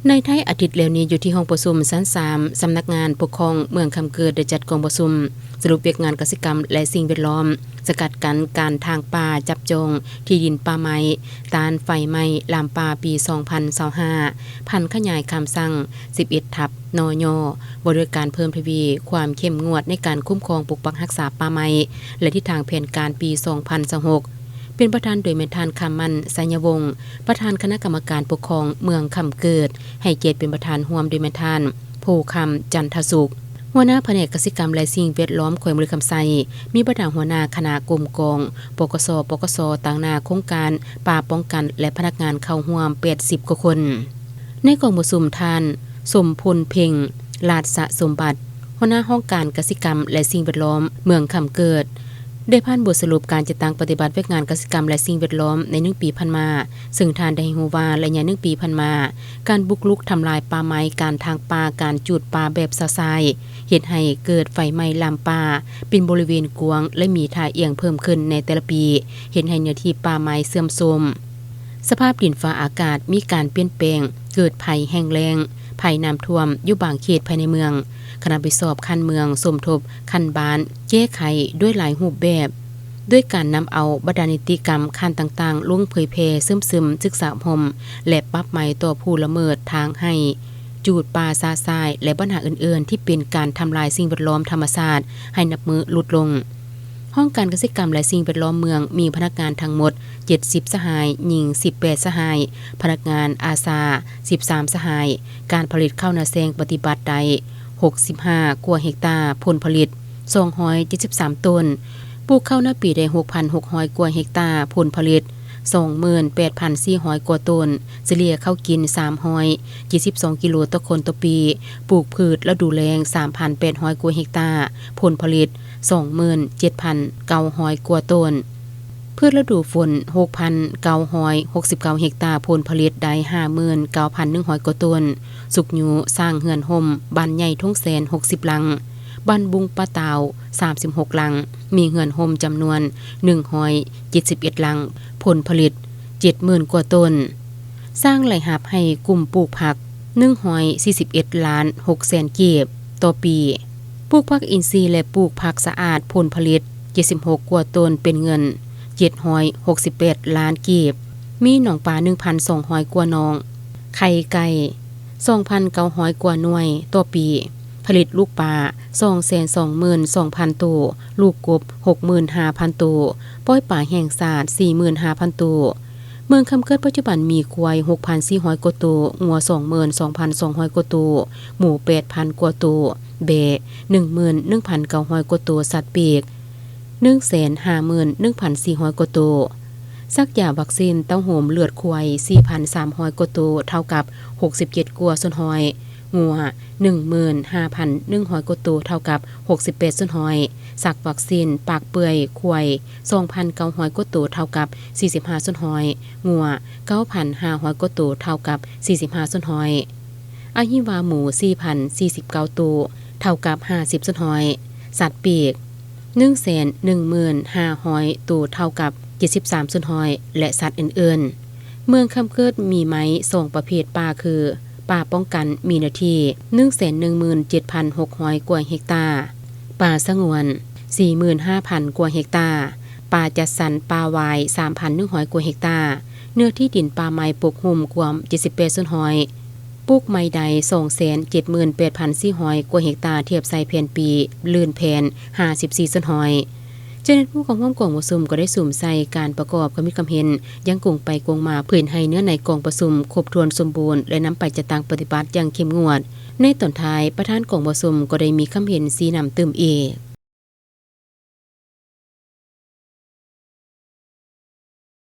ໃນທ້າຍອາທິດແລ້ວນີ້ ຢູ່ທີ່ຫ້ອງປະຊຸມຊັ້ນສາມ ສຳນັກງານປົກຄອງເມືອງຄຳເກີດ ໄດ້ຈັດກອງປະຊຸມສະຫຼຸບວຽກງານກະສິກຳ ແລະ ສິ່ງແວດລ້ອມ, ສະກັດກັ້ນການຖາງປ່າຈັບຈອງທີ່ດິນປ່າໄມ້ ຕ້ານໄຟໄໝ້ລາມປ່າປີສອງພັນຊາວຫ້າ ຜັນຂະຫຍາຍຄຳສັ່ງສິບເອັດທັບ ນຍ ວ່າດ້ວຍການເພີ່ມທະວີຄວາມເຂັ້ມງວດໃນການຄຸ້ມຄອງປົກປັກຮັກສາປ່າໄມ້ ແລະ ທິດທາງແຜນການປີສອງພັນຊາວຫົກ ເປັນປະທານໂດຍແມ່ນທ່ານ ຄຳໝັ້ນ ໄຊຍະວົງ ປະທານຄະນະກຳມະການປົກຄອງເມືອງຄຳເກີດ, ໃຫ້ກຽດເປັນປະທານຮ່ວມໂດຍແມ່ນທ່ານ ໂພຄຳ ຈັນທະສຸກ ຫົວໜ້າພະແນກກະສິກຳ ແລະ ສິ່ງແວດລ້ອມແຂວງບໍລິຄຳໄຊ, ມີບັນດາຫົວໜ້າຄະນະກົມກອງ ປກສ, ປກສ ຕາງໜ້າໂຄງການປ່າປ້ອງກັນ ແລະ ພະນັກງານເຂົ້າຮ່ວມແປດສິບກວ່າຄົນ. ໃນກອງປະຊຸມ ທ່ານ ສົມພົນເພັງ ລາດສະສົມບັດ ຫົວໜ້າຫ້ອງການກະສິກຳ ແລະ ສິ່ງແວດລ້ອມເມືອງຄຳເກີດ ໄດ້ຜ່ານບົດສະຫຼຸບການຈັດຕັ້ງປະຕິບັດວຽກງານກະສິກຳ ແລະ ສິ່ງແວດລ້ອມໃນໜຶ່ງປີຜ່ານມາ, ເຊິ່ງທ່ານໄດ້ໃຫ້ຮູ້ວ່າ ໄລຍະໜຶ່ງປີຜ່ານມາ, ການບຸກລຸກທຳລາຍປ່າໄມ້, ການຖາງປ່າ, ການຈູດປ່າແບບຊະຊາຍ ເຮັດໃຫ້ເກີດໄຟໄໝ້ລາມປ່າເປັນບໍລິເວນກວ້າງ ແລະ ມີທ່າອ່ຽງເພີ່ມຂຶ້ນໃນແຕ່ລະປີ, ເຮັດໃຫ້ເນື້ອທີ່ປ່າໄມ້ເສື່ອມໂຊມ. ສະພາບດິນຟ້າອາກາດມີການປ່ຽນແປງ, ເກີດໄພແຫ້ງແລ້ງ, ໄພນ້ຳຖ້ວມຢູ່ບາງເຂດພາຍໃນເມືອງ. ຄະນະຮັບຜິດຊອບຂັ້ນເມືອງສົມທົບຂັ້ນບ້ານ ແກ້ໄຂດ້ວຍຫຼາຍຮູບແບບ, ດ້ວຍການນຳເອົາບັນດານິຕິກຳຂັ້ນຕ່າງໆ ລົງເຜີຍແຜ່, ເຊື່ອມຊຶມ, ສຶກສາອົບຮົມ ແລະ ປັບໃໝຕໍ່ຜູ້ລະເມີດທາງໄຮ່, ຈູດປ່າຊະຊາຍ ແລະ ບັນຫາອື່ນໆ ທີ່ເປັນການທຳລາຍສິ່ງແວດລ້ອມທຳມະຊາດໃຫ້ນັບມື້ຫຼຸດລົງ. ຫ້ອງການກະສິກຳ ແລະ ສິ່ງແວດລ້ອມເມືອງ ມີພະນັກງານທັງໝົດເຈັດສິບສະຫາຍ, ຍິງສິບແປດສະຫາຍ, ພະນັກງານອາສາສິບສາມສະຫາຍ. ການຜະລິດເຂົ້ານາແຊງປະຕິບັດໄດ້ຫົກສິບຫ້າກວ່າເຮັກຕາ, ຜົນຜະລິດສອງຮ້ອຍເຈັດສິບສາມໂຕນ. ປູກເຂົ້ານາປີໄດ້ຫົກພັນຫົກຮ້ອຍກວ່າເຮັກຕາ, ຜົນຜະລິດສອງໝື່ນແປດພັນສີ່ຮ້ອຍກວ່າໂຕນ, ສະເລ່ຍເຂົ້າກິນສາມຮ້ອຍເຈັດສິບສອງກິໂລຕໍ່ຄົນຕໍ່ປີ. ປູກພືດລະດູແລ້ງສາມພັນແປດຮ້ອຍກວ່າເຮັກຕາ, ຜົນຜະລິດສອງໝື່ນເຈັດພັນເກົ້າຮ້ອຍກວ່າໂຕນ. ພືດລະດູຝົນຫົກພັນເກົ້າຮ້ອຍຫົກສິບເກົ້າເຮັກຕາ, ຜົນຜະລິດໄດ້ຫ້າໝື່ນເກົ້າພັນໜຶ່ງຮ້ອຍກວ່າໂຕນ. ຊຸກຍູ້ສ້າງເຮືອນຮົ່ມບ້ານໃຫຍ່ທົ່ງແສນຫົກສິບຫຼັງ, ບ້ານບຸງປາຕາວສາມສິບຫົກຫຼັງ, ມີເຮືອນຮົ່ມຈຳນວນໜຶ່ງຮ້ອຍເຈັດສິບເອັດຫຼັງ, ຜົນຜະລິດເຈັດໝື່ນກວ່າໂຕນ. ສ້າງລາຍຮັບໃຫ້ກຸ່ມປູກຜັກໜຶ່ງຮ້ອຍສີ່ສິບເອັດລ້ານຫົກແສນກີບຕໍ່ປີ. ປູກຜັກອິນຊີ ແລະ ປູກຜັກສະອາດ, ຜົນຜະລິດເຈັດສິບຫົກກວ່າໂຕນ, ເປັນເງິນເຈັດຮ້ອຍຫົກສິບແປດລ້ານກີບ. ມີໜອງປາໜຶ່ງພັນສອງຮ້ອຍກວ່າໜອງ, ໄຂ່ໄກ່ສອງພັນເກົ້າຮ້ອຍກວ່າໜ່ວຍຕໍ່ປີ, ຜະລິດລູກປາສອງແສນສອງໝື່ນສອງພັນໂຕ, ລູກກົບຫົກໝື່ນຫ້າພັນໂຕ, ປ່ອຍປາແຫ່ງຊາດສີ່ໝື່ນຫ້າພັນໂຕ. ເມືອງຄຳເກີດປັດຈຸບັນມີຄວາຍຫົກພັນສີ່ຮ້ອຍກວ່າໂຕ, ງົວສອງໝື່ນສອງພັນສອງຮ້ອຍກວ່າໂຕ, ໝູແປດພັນກວ່າໂຕ, ແບ້ໜຶ່ງໝື່ນໜຶ່ງພັນເກົ້າຮ້ອຍກວ່າໂຕ, ສັດປີກໜຶ່ງແສນຫ້າໝື່ນໜຶ່ງພັນສີ່ຮ້ອຍກວ່າໂຕ. ສັກຢາວັກຊີນເຕົ້າໂຮມເລືອດຄວາຍສີ່ພັນສາມຮ້ອຍກວ່າໂຕ, ເທົ່າກັບຫົກສິບເຈັດກວ່າສ່ວນຮ້ອຍ. ງົວໜຶ່ງໝື່ນຫ້າພັນໜຶ່ງຮ້ອຍກວ່າໂຕ, ເທົ່າກັບຫົກສິບແປດສ່ວນຮ້ອຍ. ສັກວັກຊີນປາກເປື່ອຍຄວາຍສອງພັນເກົ້າຮ້ອຍກວ່າໂຕ, ເທົ່າກັບສີ່ສິບຫ້າສ່ວນຮ້ອຍ. ງົວເກົ້າພັນຫ້າຮ້ອຍກວ່າໂຕ, ເທົ່າກັບສີ່ສິບຫ້າສ່ວນຮ້ອຍ. ອະຫິວາໝູສີ່ພັນສີ່ສິບເກົ້າໂຕ, ເທົ່າກັບຫ້າສິບສ່ວນຮ້ອຍ. ສັດປີກໜຶ່ງແສນໜຶ່ງໝື່ນຫ້າຮ້ອຍໂຕ, ເທົ່າກັບເຈັດສິບສາມສ່ວນຮ້ອຍ ແລະ ສັດອື່ນໆ. ເມືອງຄຳເກີດມີໄມ້ສອງປະເພດປ່າຄື ປ່າປ້ອງກັນມີເນື້ອທີ່ໜຶ່ງແສນໜຶ່ງໝື່ນເຈັດພັນຫົກຮ້ອຍກວ່າເຮັກຕາ, ປ່າສະຫງວນສີ່ໝື່ນຫ້າພັນກວ່າເຮັກຕາ, ປ່າຈັດສັນປ່າວາຍສາມພັນໜຶ່ງຮ້ອຍກວ່າເຮັກຕາ, ເນື້ອທີ່ດິນປ່າໄມ້ປົກຫຸ້ມກວມເຈັດສິບແປດສ່ວນຮ້ອຍ, ປູກໄມ້ໄດ້ສອງແສນເຈັດໝື່ນແປດພັນສີ່ຮ້ອຍກວ່າເຮັກຕາ, ທຽບໃສ່ແຜນປີລື່ນແຜນຫ້າສິບສີ່ສ່ວນຮ້ອຍ. ເຈົ້າໜ້າທີ່ຜູ້ເຂົ້າຮ່ວມກອງປະຊຸມກໍໄດ້ສຸມໃສ່ການປະກອບຄຳຄິດຄຳເຫັນຢ່າງກົງໄປກົງມາ ເພື່ອເຮັດໃຫ້ເນື້ອໃນກອງປະຊຸມຄົບຖ້ວນສົມບູນ ແລະ ນຳໄປຈັດຕັ້ງປະຕິບັດຢ່າງເຂັ້ມງວດ. ໃນຕອນທ້າຍ, ປະທານກອງປະຊຸມກໍໄດ້ມີຄຳເຫັນຊີ້ນຳຕື່ມອີກ.